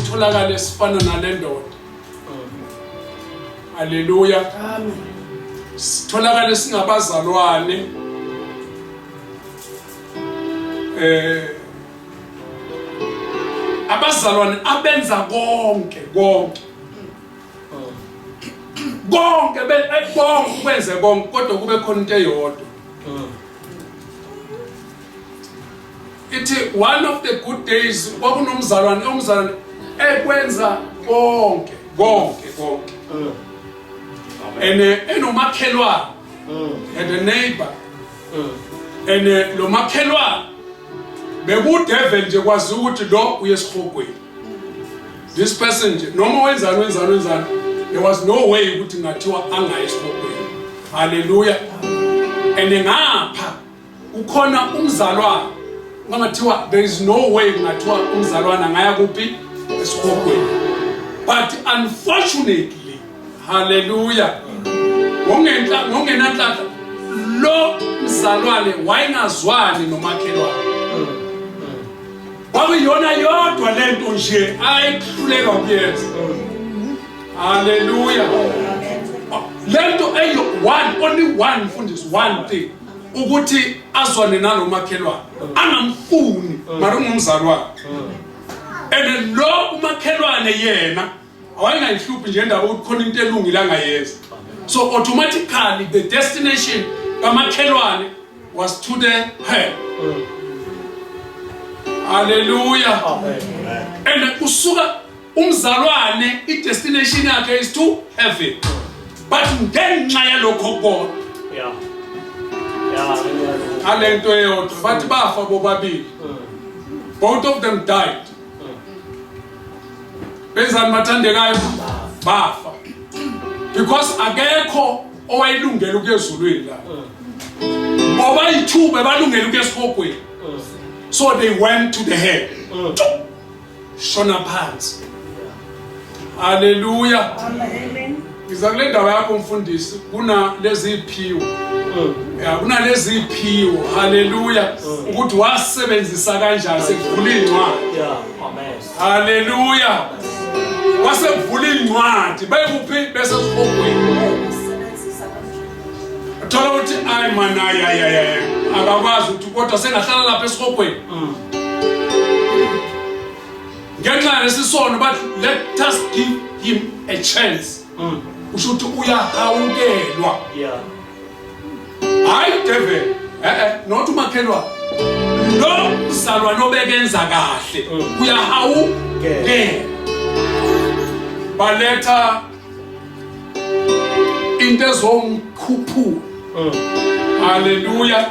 sitholakale sifana nale ndoda. Haleluya. Amen. Sitholakale singabazalwane abazalwane abenza konke konke konke konke kwenze konke, kodwa kube khona into eyodwa. Ithi one of the good days kwakunomzalwane, umzalwane ekwenza konke konke konke, and enomakhelwane, and a neighbor, and lo makhelwane bekudevil nje, kwazi ukuthi lo uyesihogweni, this person nje, noma wenzani wenzani wenzani, there was no way ukuthi ngathiwa angayi esihogweni. Haleluya. And ngapha ukhona umzalwane, kungathiwa there is no way kungathiwa umzalwane angaya kuphi, esihogweni. But unfortunately, haleluya, ngokungenanhlanhla lo mzalwane wayengazwani nomakhelwane. Kwakuyiyona yodwa lento nje ayihluleka ukuyenza. Haleluya. Lento eyo one, only one, mfundisi, one thing, ukuthi azwane nalo makhelwane angamfuni, mara ungumzalwane. And lo umakhelwane yena awayengayihluphi nje indaba ukuthi khona into elungile angayenza. So automatically the destination kamakhelwane was to the hell. Hallelujah. And usuka umzalwane, i-destination yakhe is to heaven, but ngenxa yalokho kodwa ngalento eyodwa, bathi bafa bobabili. Both of them died. Benzani, bathandekayo? Bafa, because akekho owayilungela ukuya ezulwini la. Bobayi-two bebalungela ukuya esihogweni, so they went to the hell. Shona phansi. Haleluya. Ngiza kule ndaba yakho, mfundisi, kuna lezi iphiwo, ya, kunalezi iphiwo, haleluya, ukuthi wasebenzisa kanjani sekuvula incwadi. Amen. Haleluya. Wasekuvula incwadi bekuphi? Bese sihogweni. Thola ukuthi ayi man, ayi ayi ayi ayi, akakwazi ukuthi kodwa sengahlala lapha esihogweni ngenxa yalesi sono, but let us give him a chance. Usho ukuthi uyahawukelwa. Hayi devil, not umakhelwane, lo mzalwane obekenza kahle uyahawukelwa. Baletha into ezomkhuphula. Haleluya.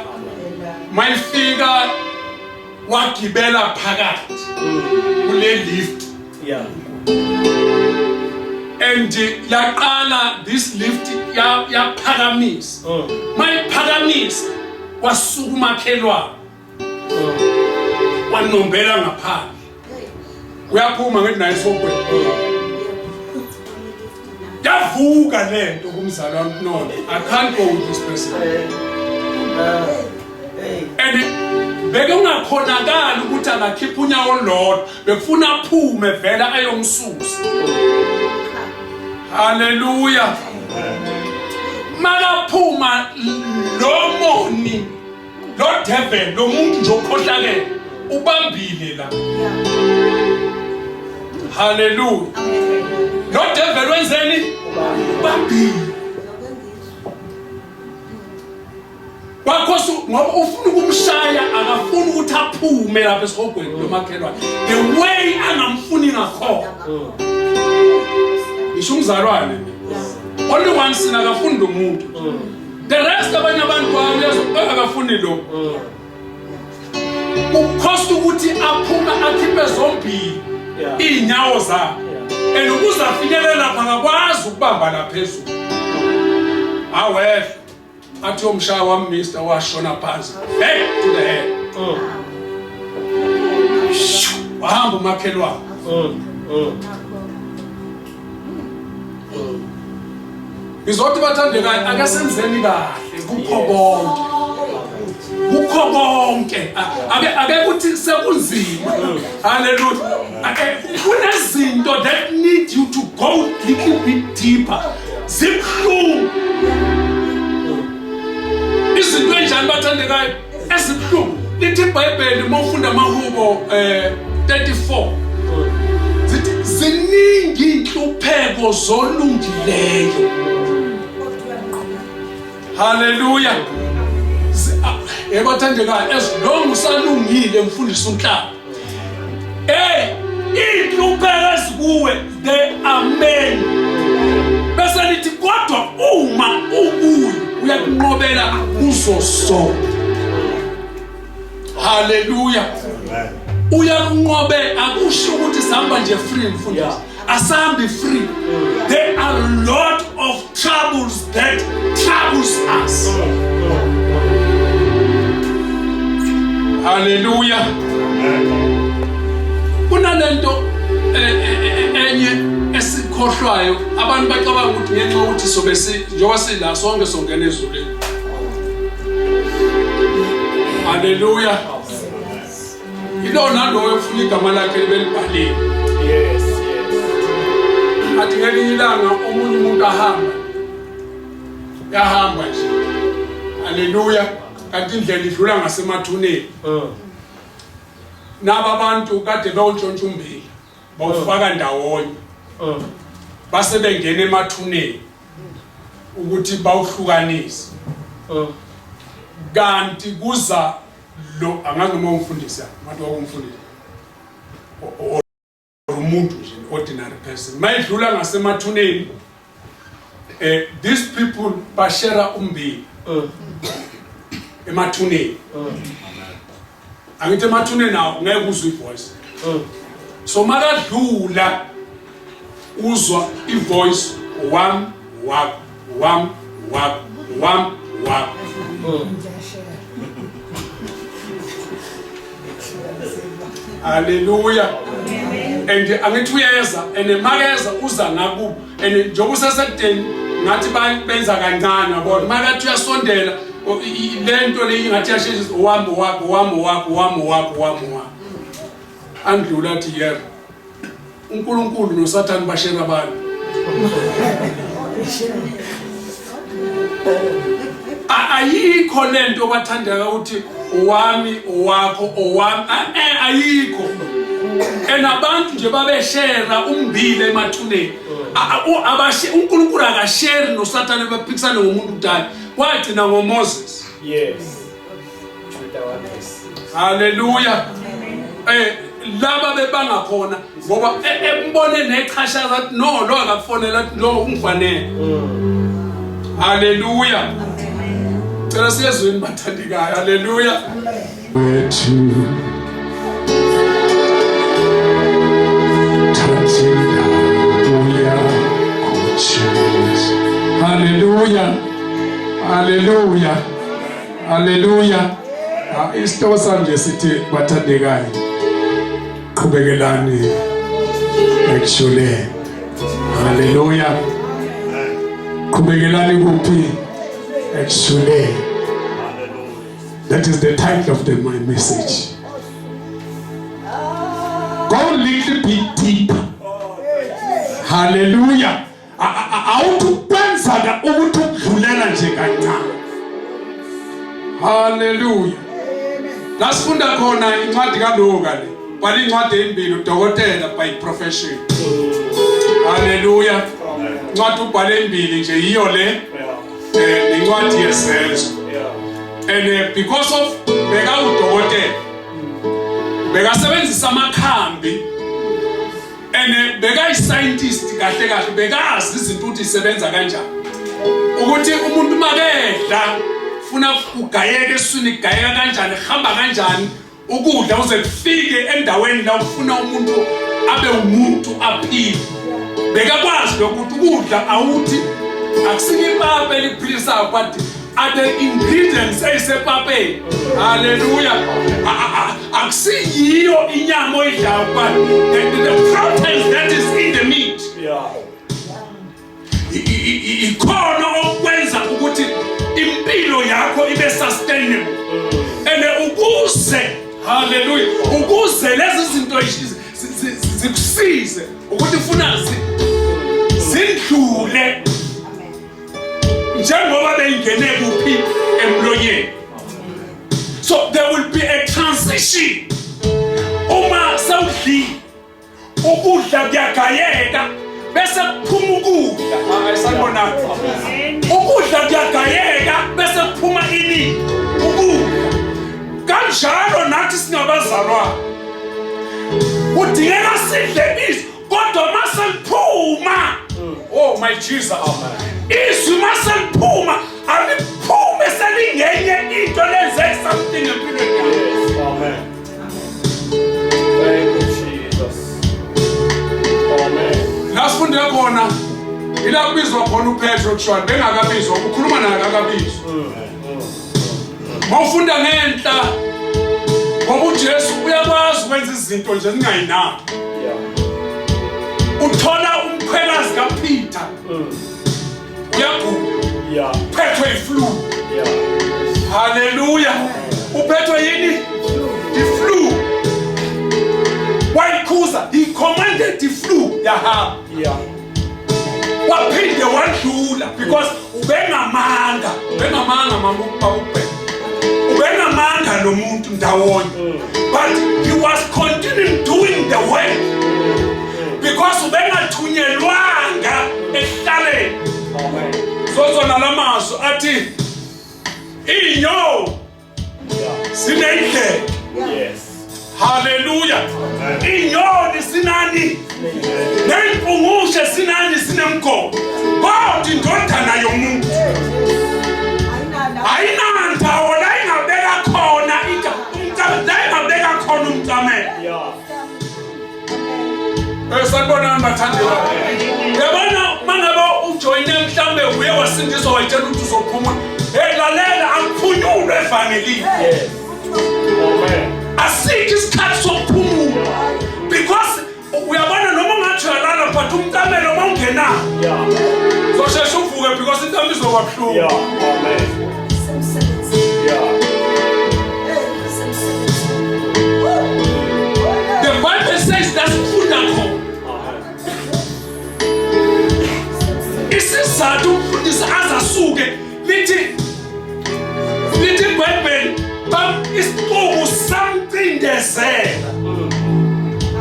Mayifika wagibela phakathi kule lift and yaqala this lift yaphakamisa. Mayiphakamisa wasuka umakhelwane, wanombela ngaphandle, uyaphuma ngithi naye esihogweni. Yavuka lento kumzalwane, no, I can't go with this person. And beke ungakhonakali ukuthi angakhipha unyawo olulodwa, bekufuna aphume vele ayomsusa. Haleluya. Makaphuma lo moni, lo devil, lo muntu nje okhohlakele ubambile la. Haleluya. Lo devil wenzeni? Ubambile. Kwakhosu ngoba ufuna ukumshaya, akafuni ukuthi aphume lapha esihogweni lo makhelwane, the way angamfuni ngakhona. Ngisho umzalwane, only one sin, akafuni lo muntu. The rest abanye abantu akafuni lo. Ukhosta ukuthi aphume akhiphe zombili iy'nyawo zakhe, and ukuze afinyelele lapha akakwazi ukubamba la phezulu. Awehla athi yomshaya wamista, washona phansi, back to the head. Shoo, wahamba umakhelwane. Ngizothi, bathandekayo, ake senzeni kahle kukho konke. Kukho konke. Ake ake kuthi sekunzima. Hallelujah. Kunezinto that need you to go little bit deeper. Zibuhlungu. Izinto enjani bathandekayo ezibuhlungu. Lithi iBhayibheli uma ufunda amahubo 34 zithi ziningi inhlupheko zolungileyo. Haleluya. Yebo thandekayo as long usalungile mfundisi uNhlaba. Hey, inhlupheko ezikuwe they are many. Bese lithi kodwa uma ubuye uyakunqobela kuzo zonke. Haleluya. Uyakunqobela akusho ukuthi sihamba nje free mfundisi. Asambi free. There are a lot of troubles that troubles us. Hallelujah. Kunalento eh, eh, eh, enye esikhohlwayo abantu bacabanga ukuthi ngenxa yokuthi sobe njengoba sila sonke songena ezulwini. Hallelujah. Yilo naloyo ufuna igama lakhe libe libhaliwe. Yes, yes. Athi ngelinye ilanga omunye umuntu ahamba. Yahamba nje. Haleluya. Kanti indlela idlula ngasemathuneni. Naba abantu kade bewuntshontsha umbila. Bawufaka ndawonye. Base bengena emathuneni ukuthi bawuhlukanise. Kanti kuza lo angazi noma umfundisi ngathi wakumfundisi or umuntu nje ordinary person mayidlula ngasemathuneni eh these people bashare umbili emathuneni angithi emathuneni awo ngeke uzwe ivoice so makadlula uzwa ivoice wam wakho wam wakho wam wakho Haleluya. And angithi uyeza and makeza uza ngakubo and njengoba usesekudeni ngathi benza kancane yabona makathi uyasondela lento le ingathi yasheshisa owami wakho owami wakho owami wakho owami wakho andlula athi yebo uNkulunkulu noSathane bashela abantu ayikho lento bathandeka ukuthi owami owakho owami eh ayikho and abantu nje babeshera umbile emathuneni abashe uNkulunkulu akasheri noSathane baphikisane ngomuntu kudala kwagcina ngoMoses yes Haleluya. Eh laba bebanga khona ngoba e, embone nechashaza athi no lo akakufonela athi lo ungifanele. Haleluya. Cela siyezweni bathandekayo. Haleluya. Wethu Hallelujah. Hallelujah. Haleluya. Ah, isihloko sami nje sithi bathandekayo qhubekelani ekujuleni. Haleluya. Qhubekelani kuphi? Ekujuleni. That is the title of the, my message. Go a little bit deeper. Hallelujah. Awuthi ukwenzaka ukuthi ukudlulela nje kancane. Haleluya. Lasifunda khona incwadi kaLuka le. Bhala incwadi ezimbili udokotela by profession. Haleluya. Incwadi ubhale embili nje yiyo le. Eh incwadi yesenzo. And because of beka udokotela bekasebenzisa amakhambi and bekayi-scientist kahle kahle bekazi izinto ukuthi isebenza kanjani ukuthi umuntu makedla funa ugayeke eswini kugayeka kanjani kuhamba kanjani ukudla uze kufike endaweni la ufuna umuntu abe umuntu aphile bekakwazi lokuthi ukudla awuthi akusike ipapa eliphilisayo but are the ingredients eyisepapeni haleluya akusiyiyo inyama oyidlayo but the proteins that is in the meat yeah ikhona okwenza ukuthi impilo yakho ibe sustainable. Ukuze, haleluya, ukuze lezi zinto zikusize ukuthi ufuna zidlule njengoba beyingene kuphi emlonyeni. So there will be a transition. Uma sewudlile ukudla kuyagayeka bese kuphuma ukudla. Hayi, sanibonani. Ukudla kuyagayeka bese kuphuma ini? Ukudla. Kanjalo nathi singabazalwane kudingeka sidle izwi, kodwa maseliphuma, oh my Jesus, izwi maseliphuma aliphume selingenye into lenze something empilweni yakho. Yes. Amen. Thank you, Jesus. Amen. La sifunde khona ila kubizwa khona uPetro, kuthiwa bengakabizwa, ukhuluma naye akakabizwa. Mawufunda ngenhla, ngoba uJesu uyakwazi ukwenza izinto nje zingayinaki. Uthola umkhwekazi kaPeter uyagula, uphethwe iflu. Haleluya, uphethwe yini? Iflu. Wayikhuza, he commanded the flu, yahamba. Waphinde wadlula because ubengamanga, ubengamanga mama ubaba ukubheka, ubengamanga lo muntu ndawonye, but he was continuing doing the work because ubengathunyelwanga ekuhlaleni. Amen. Zozona lamazwi athi inyo sinendlela. Haleluya, inyoni sinani ney'mpungushe sinani sinemgomo, kodwa indodana yomuntu ayinandawo la ingabeka khona la ingabeka khona umcamelo. Sanibonani bathandiwa. Uyabona mangabe ujoyine mhlambe uye wasindiswa wayitshela ukuthi uzophumula. Hey, lalela, akuphunyulwe evangelini. Yes. Amen. Asikho isikhathi sokuphumula. Because uyabona noma ungathi uyalala, but umcamelo uma ungenawo zosheshe uvuke because intamo izoba buhlungu. Amen. The Bible says that's khona. Amen. Isizathu umfundisi azasuke, lithi iBhayibheli isixuku samcindezela.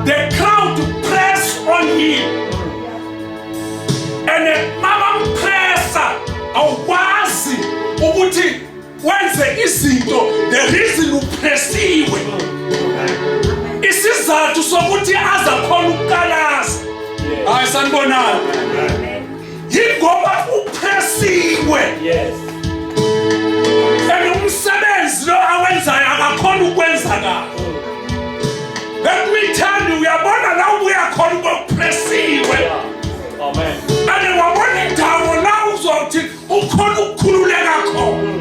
The crowd press on him. And mabampressa awukwazi ukuthi wenze izinto, the reason upressiwe. Isizathu sokuthi azakhona ukukalaza. Hayi, sanibonani. Yingoba upressiwe. And umsebenzi lo awenzayo akakhona ukwenza kahle. Let me tell you, uyabona la ubuya khona uba upressiwe. Amen. And wabona indawo la uzothi ukhona ukukhululeka khona.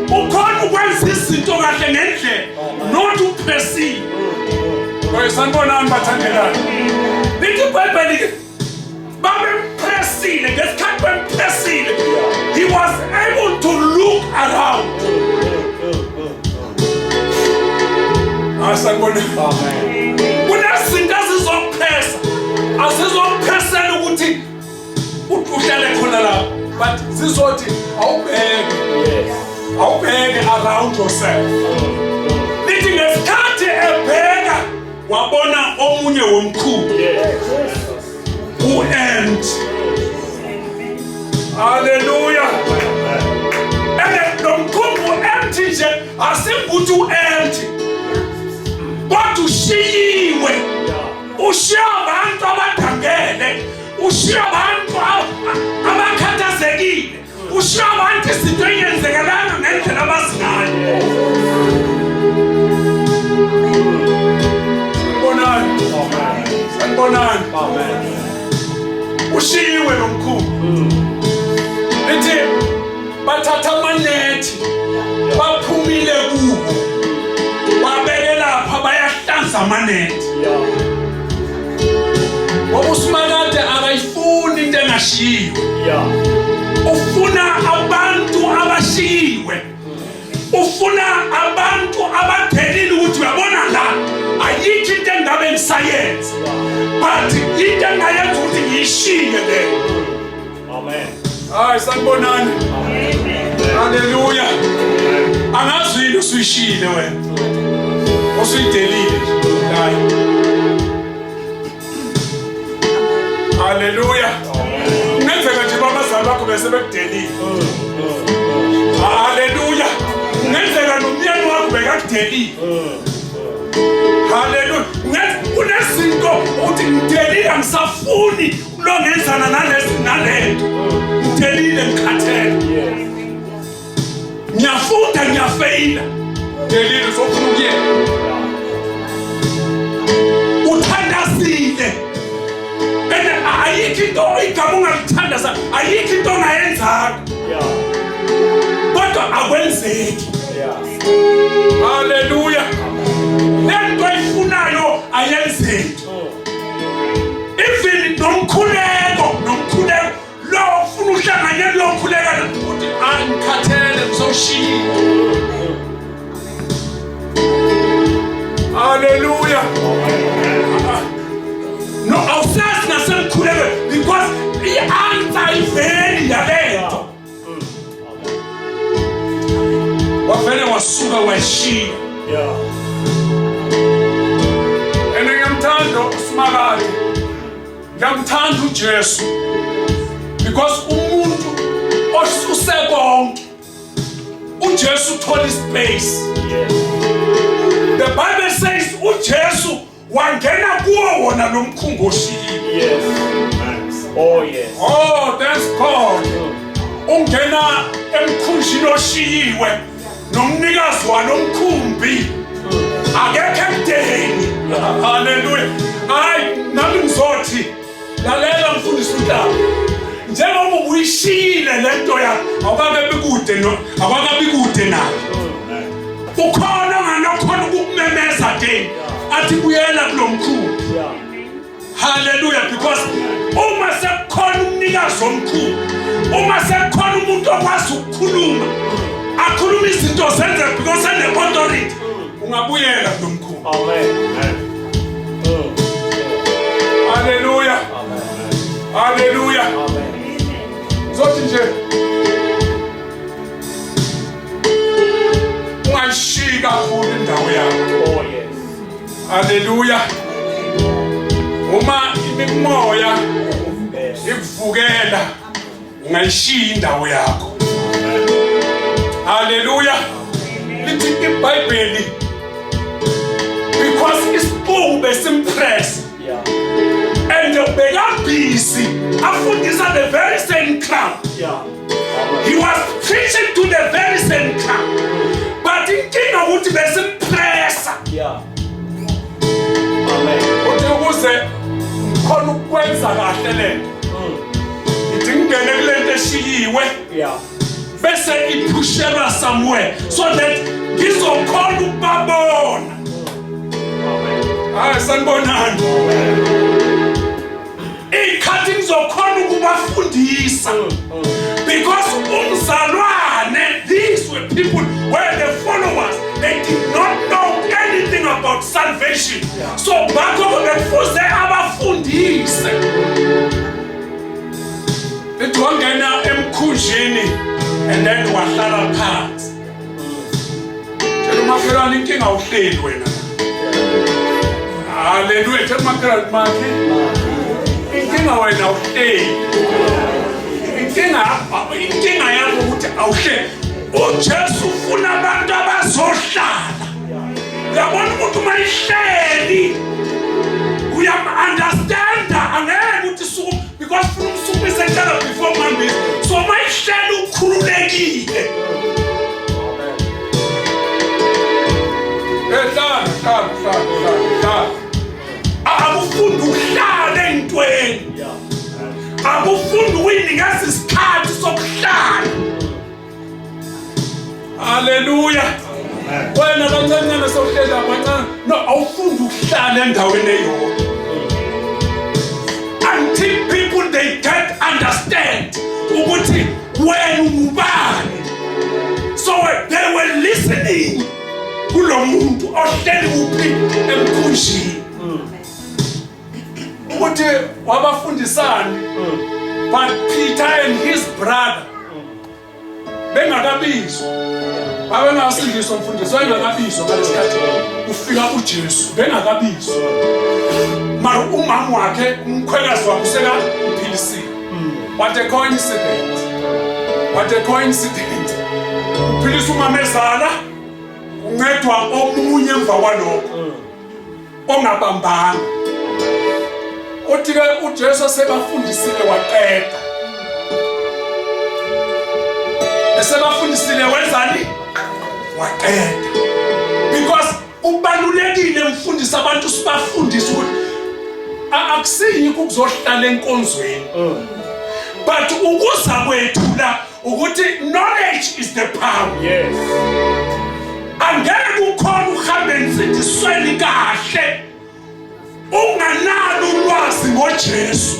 Ukhona ukwenza izinto kahle ngendlela, not upressiwe. Oye, sanibonani bathandekayo. Lithi iBhayibheli ke babempressile, ngesikhathi bempressile he was able to look around. Hayi, sanibonani. Amen. Kunezinto ezizokupressa, azizokupressela ukuthi uhlale khona lapho, but zizothi awubheke, awubheke around yourself. Lithi ngesikhathi ebheka wabona omunye womkhulu u-empty. Haleluya. And lo mkhumbi u-empty nje, asingukuthi u-empty, kodwa ushiyiwe. Ushiya abantu abadangele, ushiya abantu abakhathazekile, ushiya abantu izinto engenzekelanga ngendlela abazingayo. Sanibonani. Sanibonani. Amen. Ushiyiwe lo mkhumbi. Lithi bathatha amanethi, baphumile kuwo, babeke lapha, bayahlanza amanethi. Ngoba uSimakade akayifuni into engashiyiwe. Ufuna abantu abashiyiwe, ufuna abantu abadelile. But into engayenza ukuthi ngiyishiye leyo. Amen. Hayi sanibonani. Amen. Haleluya. Angazi yini usuyishiyile wena. Usuyidelile nje. Hayi. Haleluya. Kungenzeka nje babazali bakho bese bekudelile. Haleluya. Kungenzeka nomyeni wakho bekakudelile. Haleluya. Kunezinto uthi ngidelile angisafuni kulongenzana nalesi nalento. Ngidelile ngikhathele. Ngiyafunda ngiyafeyila. Delile usofuna ukuyeka. Uthandazile. And ayikho into igama ongalithandaza, ayikho into ongayenzanga. Kodwa akwenzeki. Haleluya. Lento ayifunayo ayenzeki. Even nomkhuleko, nomkhuleko lo ufuna uhlanganyela uyokhuleka uthi angikhathele ngizoshiya. Haleluya. No, awusazi nasemkhuleko because i-answer ayiveli yalento. Wavele wasuka washiya. And ngiyamthanda uSimakade. Ngiyamthanda uJesu. Because umuntu osuse konke uJesu uthola ispace. The Bible says uJesu wangena kuwo wona lo mkhumbi oshiyile. Yes. Oh yes. Oh, thanks God. Ungena emkhunjini oshiyiwe nomnikazi walo mkhumbi akekho ekudeni. Haleluya. Hayi nami ngizothi lalela mfundisi uNhlaba. Njengoba ubuyishiyile lento yakho awukakabi kude no awukakabi kude nayo. Ukhona onganokhona ukukumemeza again athi buyela kulo mkhumbi. Hallelujah, because uma sekukhona umnikazi omkhulu, uma sekukhona umuntu okwazi ukukhuluma, akhuluma izinto zenze because ene-authority, ungabuyela kulo mkhulu. Amen. Hallelujah. Hallelujah. Amen. Zothi nje ungayishiyi kakhulu indawo yakho. Oh yes. Hallelujah. Uma imimoya ikuvukela ungayishiya indawo yakho. Hallelujah. Lithi iBhayibheli because isixuku besimpress and bekabusy afundisa the very same crowd. He was preaching to the very same crowd. But inkinga ukuthi besimpressa. Amen. Uthi ukuze ngikhona ukwenza kahle lento. Ngithi ngingene kulento eshiyiwe bese iphushelwa somewhere so that ngizokhona ukubabona. Amen. Hayi sanibonani. Ikhathi ngizokhona ukubafundisa. Because umzalwane, these were people were the followers. They did not know anything about salvation. So ngakho bekufuze abafundise. Lithi wangena emkhunjini and then wahlala phansi. Tshela umakhelwane inkinga awuhleli wena. Hallelujah. Tshela umakhelwane makhe. Inkinga wena awuhleli. Inkinga yakho ukuthi awuhleli. uJesu ufuna abantu abazohlala. Uyabona umuntu uma ihleli uyam-understanda angeke ukuthi suku because ufuna umsukumise kuqala before umhambise. So uma ihleli ukhululekile. Hlala, hlala, hlala, hlala. Akufundi ukuhlala entweni. Akufundi ukuyinikeza isikhathi sokuhlala. Hallelujah. Wena kancane sewuhleli kancane. No, awufundi ukuhlala endaweni eyodwa. Until people they can't understand ukuthi wena ungubani. So they were listening kulo muntu ohleli kuphi emkhunjini. Ukuthi wabafundisani, but Peter and his brother bengakabizwa, babengasindiswa mfundisi, wayengakabizwa ngalesikhathi kufika uJesu, bengakabizwa, mara umama wakhe, umkhwekazi wakhe, usekamphilisile. What a coincidence, what a coincidence! Uphilisa umamezala, uncedwa omunye emva kwalokho ongabambanga. Uthi ke uJesu sebafundisile waqeda, esebafundisile wenzani? Waqeda. Because kubalulekile, mfundisi, abantu sibafundise ukuthi akusiyikho ukuzohlala enkonzweni, but ukuza kwethu la ukuthi knowledge is the power. Angeke ukhona uhambe ensindisweni kahle unganalo ulwazi ngoJesu.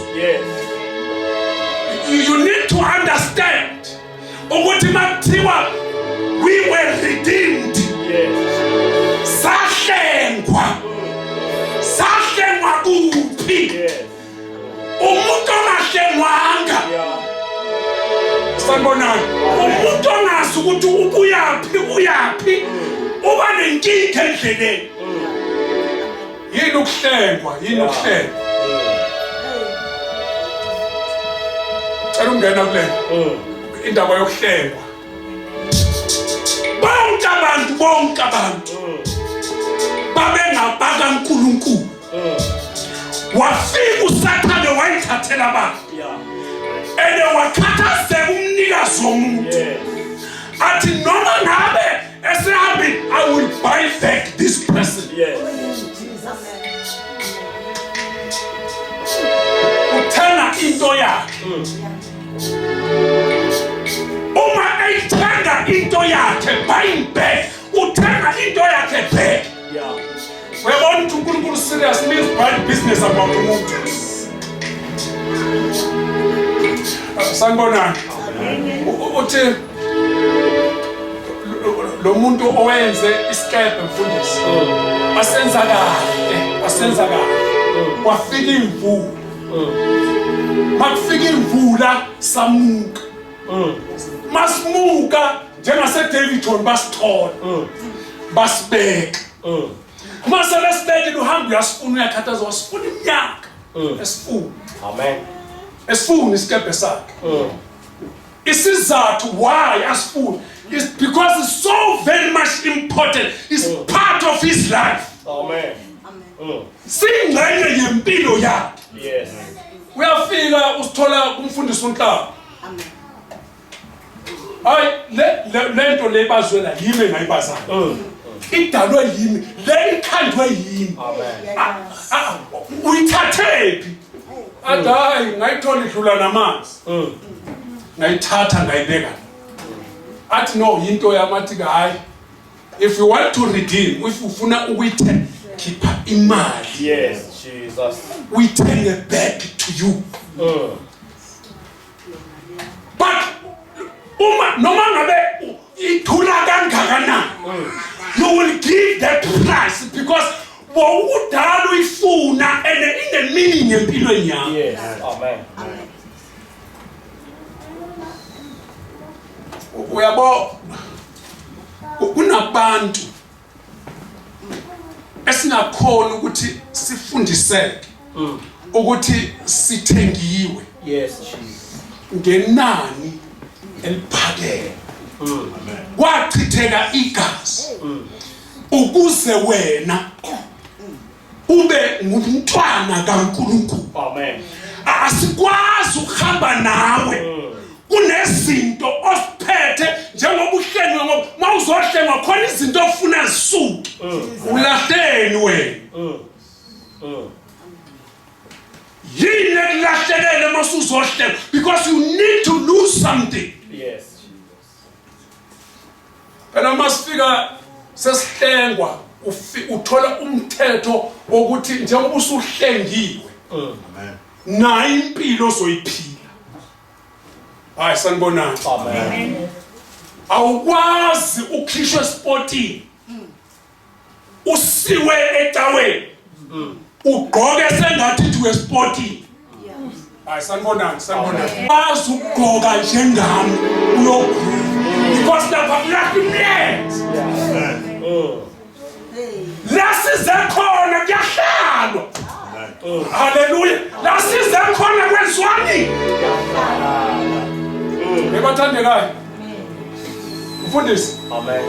You need to understand ukuthi makuthiwa we were redeemed, sahlengwa, sahlengwa kuphi? Umuntu ongahlengwanga, sanibonani, umuntu ongazi ukuthi ubuyaphi, uyaphi, uba nenkinga endleleni. Yini ukuhlengwa? Yini ukuhlengwa? Cela ungena kule indaba yokuhlengwa. Bonke abantu, bonke abantu babengabakaNkulunkulu. Wafika uSathane wayithathela abantu, ene wakhathazeka umnikazi womuntu, athi noma ngabe esehambile, "I will buy back this person." Uthenga into yakhe. Uma eyithenga into yakhe, buying back, uthenga into yakhe back. Uyabona ukuthi uNkulunkulu serious, means bad business about umuntu. Sanibonani. Uthi lo muntu owenze isikebhe, mfundisi, wasenza kahle, wasenza kahle, kwafika imvula. Makufika imvula, samuka. Masimuka njengase-Daveyton, basithola, basibeka. Mase besibekile, uhamba uyasifuna, uyakhathaza, wasifuna iminyaka esifuna. Amen. Esifuna isikebhe sakhe. Isizathu why asifuna is because it's so very much important, it's part of his life. Amen. Singxenye yempilo yakhe. Uyafika usithola kumfundisi uNhlaba. Hayi, le lento le bazwela yimi engayibazana, idalwe yimi le, ikhandwe yimi. Amen. Ah, uyithathephi? Athi hayi, ngayithola idlula namanzi, ngayithatha, ngayibeka. Athi no, yinto yamathi ke hayi, if you want to redeem, if ufuna ukuyithenga, khipha imali. Yes, Jesus. Uyithenge back to you. But uma noma ngabe ithula kangakanani, you will give that price because wawudala uyifuna and ine meaning empilweni yakho. Yes. Amen. Uyabo, kunabantu esingakhona ukuthi sifundiseke ukuthi sithengiwe Yes, Jesus. ngenani eliphakeme, kwachitheka igazi ukuze wena ube ngumntwana kaNkulunkulu. Amen. Asikwazi ukuhamba nawe kunezinto osiphethe njengoba uhlengwe, ngoba mawuzohlengwa khona izinto ofuna zisuke. Ulahleni wena? Yini ekulahlekele masuzohlengwa? Because you need to lose something. Yes, Jesus. Phela masifika sesihlengwa, uthola umthetho wokuthi njengoba usuhlengiwe, nayo impilo ozoyiphila. Hayi, sanibonani. Amen. Awukwazi ukhishwe esipotini usiwe ecaweni. Ugqoke sengathi uthi wesporting. Hayi, sanibonani, sanibonani. Bazi ukugqoka njengami uyogula. Because lapha kulahla imilenze. La size khona kuyahlalwa. Haleluya. La size khona kwenziwani? Ebathandekayo. Mfundisi. Amen.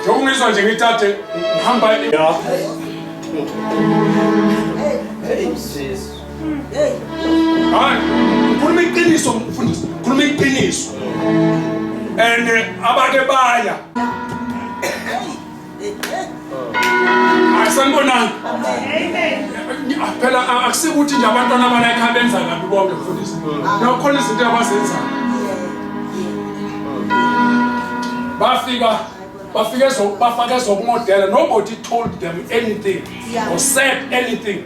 Njengoba ungizwa nje ngithathe ngihamba Yeah. Hey, Jesus. Hayi, khuluma iqiniso mfundisi, khuluma iqiniso. And abake baya. Hayi, sanibonani. Amen. Phela akusikuthi nje abantwana abala ekhaya benza kabi bonke mfundisi. Nakhona izinto abazenzayo. Bafika bafike bafake ezokumodela, nobody told them anything or said anything.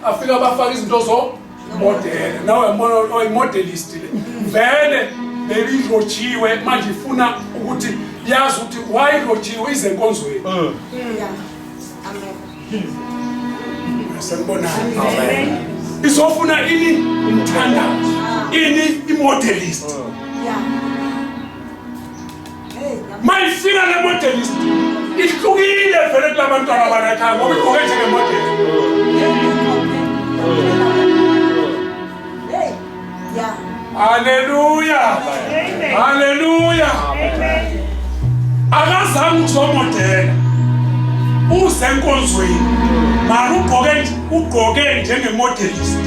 Afika bafaka izinto zomodela, nawe uyambona oyimodelist le vele bebirojiwe, manje ifuna ukuthi yazi ukuthi why irojiwe ize enkonzweni. Sanibonani. Amen. Izofuna ini? Umthandazo. Ini? Imodelist. Mayifika le modelist ihlukile vele kulabantwana abanakhaya ngoba igqoke njengemodel. Haleluya, haleluya. Akazange ukuzomodela, uze enkonzweni, mara ugqoke ugqoke njengemodelist.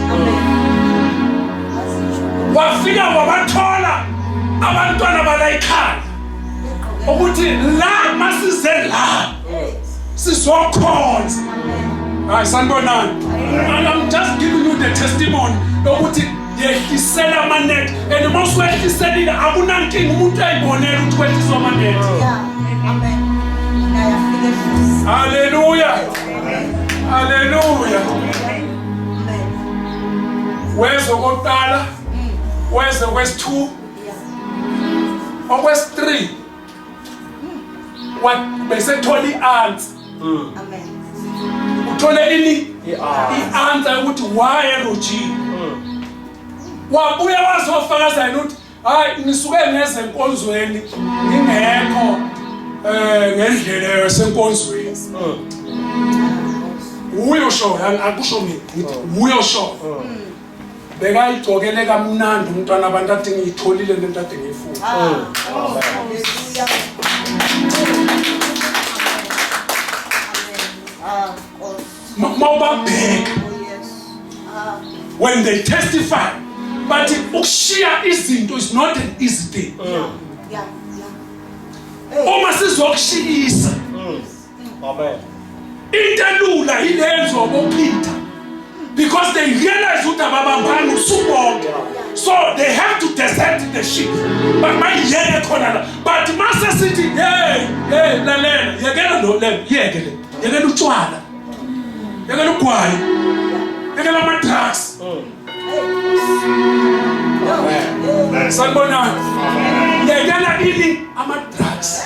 Wafika wabathola abantwana balayikhaya ukuthi la masize la sizokhonza. Hayi, sanibonani. And I'm just giving you the testimony lokuthi yehlisela amanethi, and uma usuwehliselile akunankinga, umuntu uyayibonela ukuthi kwehliswa amanethi. Haleluya, haleluya. Weze okokuqala, weze kwesi-2, okwesi-3 besethola i-answer. Uthole ini? I-answer yokuthi why erojile. Wabuya wazofakaza yena ukuthi hayi, ngisuke ngeze enkonzweni ngingekho ngendlela yasenkonzweni. Uyosho, akusho mina, ngithi uyosho. Bekayigcokele kamnandi umntwana abantu, athi ngiyitholile lento ade ngiyifuna. Mawubabheka when they testify, but ukushiya izinto is not an easy thing. Uma sizokushiyisa Amen. into elula yilenzo boPeter, because they realize ukuthi ababambani usuku bonke, so they have to desert the ship, but bayiyeke khona la. But mase sithi, hey, hey, lalela, yekela lo le, yeke le, yekela utshwala, yekela ugwayi, yekela ama-drugs. Sanibonani. Yekela ini? Ama-drugs.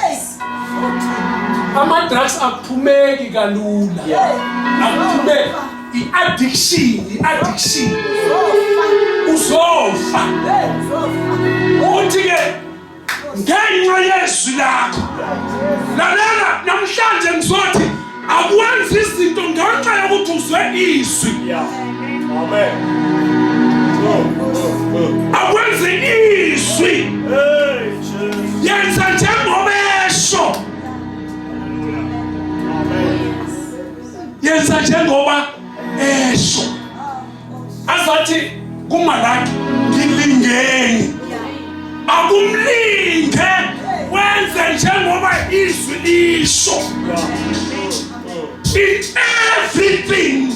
Ama-drugs aphumeki kalula, aphumeki. I-addiction, i-addiction, uzofa. Uthi-ke ngenxa yezwi lakho, lalela, namhlanje ngizothi akwenzi izinto ngenxa yokuthi uzwe izwi. Yeah. Amen. Akwenzi izwi. Hey, Jesus. Yenza njengoba esho. Amen. Yenza njengoba esho, azathi kuMalaki, ngilingeni. Akumlinge, wenze njengoba izwi lisho. In everything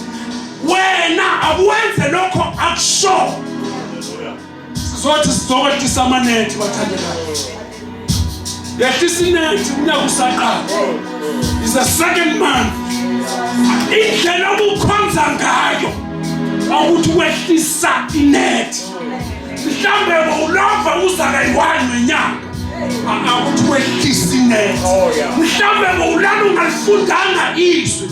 wena akuwenze lokho akusho. Hallelujah. Sizothi sizokwehlisa amanethi, bathandekayo. Yehlisa inethi unyaka usaqala, is the second month. Indlela obukhonza ngayo ukuthi wehlisa inethi, mhlambe ulova uza kayi-one ngenyanga, akuthi wehlisa inethi. Oh, yeah. Mhlambe ulala ungalifundanga izwi.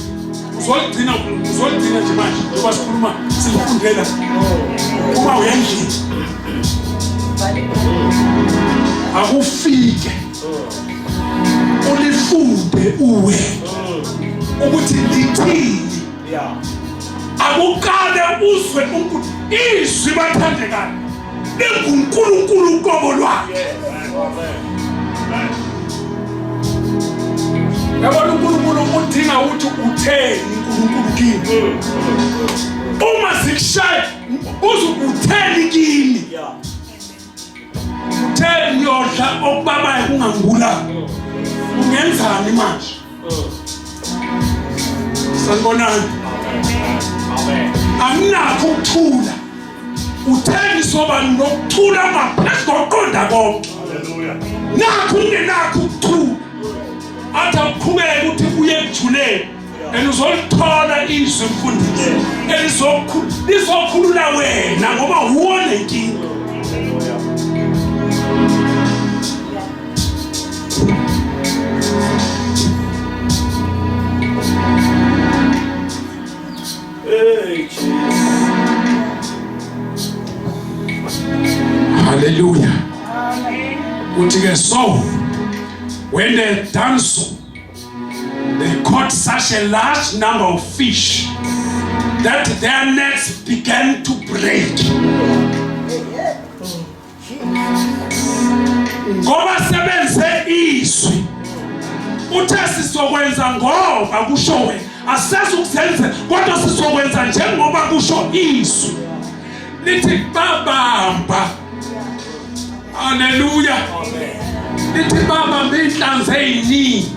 Uzoligcina, uzoligcina nje manje njengoba sikhuluma silifundela uma uyendlini. Akufike ulifunde uwe ukuthi lithini. Akuqale uzwe uNkulunkulu izwi bathandekayo linguNkulunkulu uqobo lwakhe. Yabona uNkulunkulu udinga ukuthi utheni uNkulunkulu kimi. Uma zikushaya uze utheni kimi. Uthe ngiyodla okubabayo kungangibulala. Ungenzani manje? Sanibonani. Anginakho ukuthula. Uthe ngizoba nokuthula ngaphezu kokuqonda konke. Nakho ungenakho ukuthula. Athi awuqhubeke ukuthi uye ekujuleni. And uzolithola izwi mfundisi elizokhulula wena ngoba wuwo nenkinga. Hey, Jesus. Hallelujah. Uthi ke so when they done so they caught such a large number of fish that their nets began to break. Ngoba sebenze izwi uthe sizokwenza ngoba kusho wena aseze ukuzenze kodwa sizokwenza njengoba kusho izwi lithi babamba. Haleluya. Lithi babamba inhlanzi eziningi.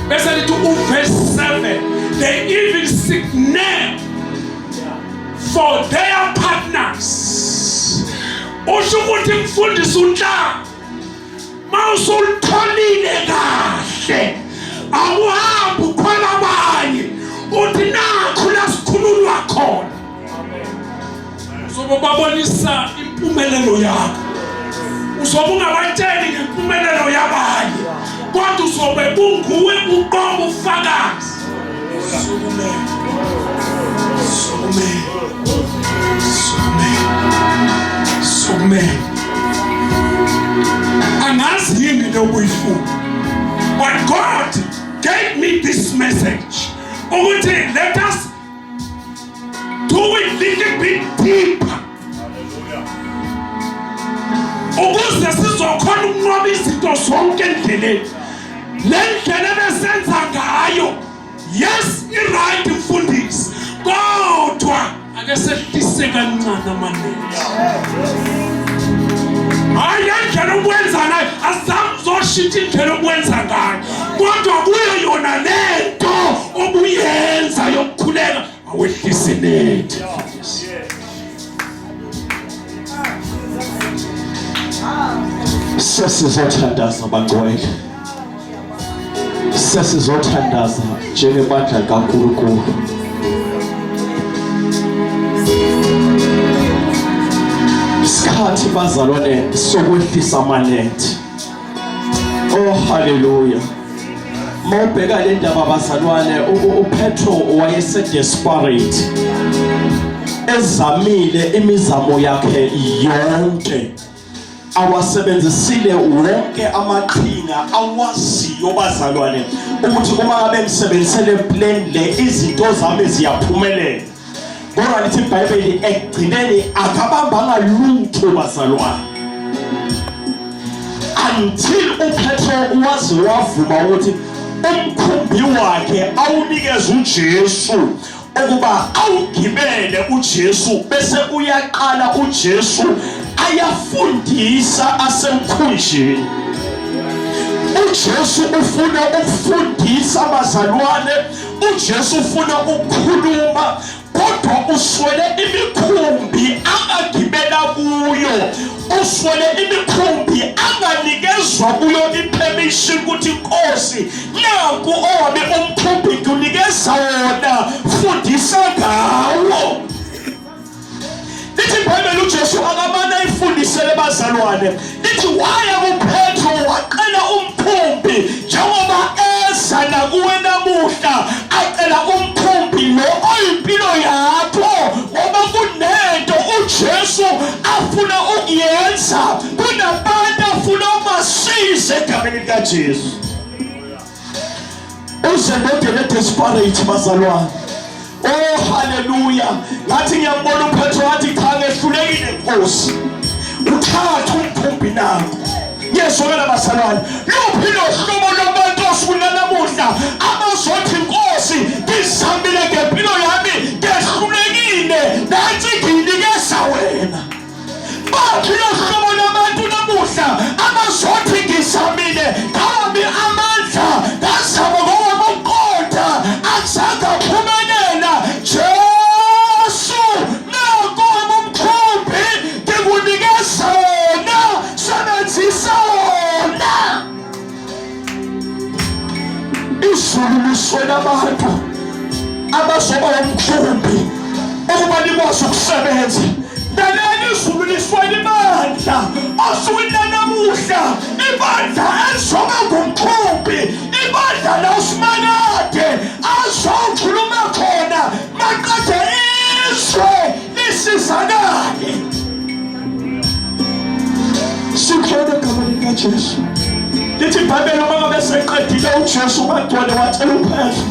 Bese lithi uverse 7 they even signal for their partners. Usho ukuthi mfundisi unhlanga mawusulitholile kahle awuhambi ukhwela abanye uthi nakhu la sikhululwa khona. Uzobe babonisa impumelelo yakho, uzobe ungabatsheli ngempumelelo yabanye, kodwa uzobe kunguwe uqobo ufakazi. Sukumela, sukumela, sukumela, sukumela. Angazi yini le obuyifuna, but God gave me this message ukuthi let us do it little bit deeper ukuze sizokhona ukunqoba izinto zonke endleleni. Le ndlela ebesenza ngayo, yes, i-right mfundisi, kodwa ake sehlise kancane amanethe. Hayi, le ndlela okwenza ngayo azange uzoshintsha indlela okwenza ngayo, kodwa kuyo yona lento obuyenza yokukhuleka awehlise nethe. Sesizothandaza bangcwele, sesizothandaza njengebandla likaNkulunkulu. Isikhathi bazalwane sokwehlisa amanethe. Oh haleluya. Mawubheka le ndaba bazalwane, uPetro wayese desperate, ezamile imizamo yakhe yonke, awasebenzisile wonke amaqhinga awaziyo bazalwane, ukuthi uma ngabe ngisebenzise le plan le izinto zami ziyaphumelela. Kodwa lithi iBhayibheli ekugcineni akabambanga lutho bazalwane, until uPetro waze wavuma ukuthi umkhumbi wakhe awunikeze uJesu ukuba awugibele uJesu, bese uyaqala uJesu ayafundisa asemkhunjini. uJesu ufuna ukufundisa abazalwane, uJesu ufuna ukukhuluma, kodwa uswele imikhumbi angagibela kuyo, uswele imikhumbi anganikezwa kuyo ipermission ukuthi Nkosi nanku owami umkhumbi ngikunikeza wona, fundisa ngawo. Lithi iBhayibheli uJesu akamane ayifundisele bazalwane, lithi waya kuPetro waqela umkhumbi, njengoba eza nakuwe namuhla acela umkhumbi. lo oyimpilo yakho ngoba kunento uJesu afuna ukuyenza kunabantu afuna ukubasiza egameni likaJesu uze ndodeni edesperate bazalwane Oh haleluya ngathi ngiyambona uPetro wathi cha ngehlulekile Nkosi uthatha umkhumbi nakho ngiyezwakala bazalwane luphi lohlobo lwabantu osukwini lanamuhla abazothi Nkosi ngizamile ngempilo yami ngehlulekile nansi ngiyinikeza wena Baphi lohlobo lwabantu namuhla abazothi ngizamile ngami amandla ngazama ngowami ukuqonda akuzange aphumelela Jesu nako umkhumbi ngikunikeza wona sebenzisa wona izulu liswela abantu abazoba umkhumbi ukuba likwazi ukusebenza naleli izulu liswela ibandla osukwini lanamuhla ibandla elizoba ngumkhumbi ibandla la usimakade azokhuluma khona maqede izwe lisizakale sikhona egameni likaJesu lithi ibhayibheli uma ngabe seqedile uJesu bagcwele watshela uPetro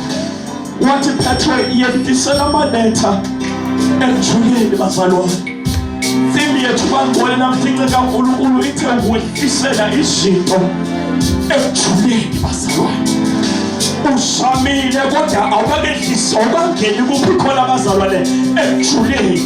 wathi Petro yehlisela amanetha ekujuleni bazalwane theme yethu bangcwele namhla inceku kaNkulunkulu ithe ukwehlisela izinto ekujuleni bazalwane uzamile kodwa awukakehlisi awukangeni kuphi khona abazalwane ekujuleni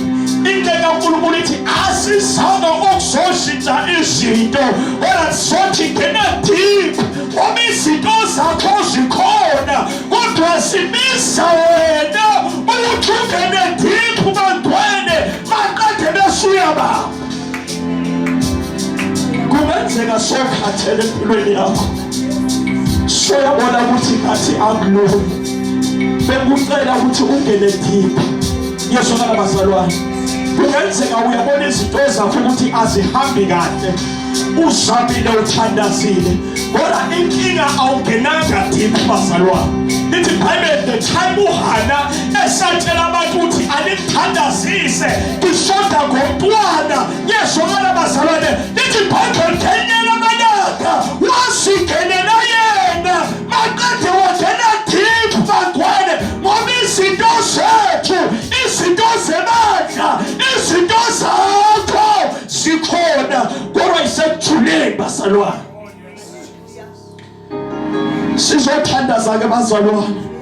into kaNkulunkulu ithi asizange ukuzoshintsha izinto kodwa sizothi ngena deep ngoba izinto zakho zikhona kodwa simiza wena ukuthi ungene deep bantwene maqede besuyabamba kungenzeka sokhathele empilweni yakho soyabona ukuthi ngathi akulungi bekucela ukuthi ungene deep ngiyezwakala bazalwane kungenzeka uyabona izinto zakho ukuthi azihambi kahle uzamile uthandazile kodwa inkinga awungenanga deep bazalwane lithi ibhayibheli the time uhana esatshela abantu ukuthi alimthandazise ngishoda ngomntwana ngiyezwakala bazalwane lithi ibhayibheli ngenyela amalanga wazingenela yena maqede wangena deep bangcwele ngoba izinto zethu izinto zebandla izinto zakho zikhona kodwa isekujuleni bazalwane sizothandaza ke bazalwane.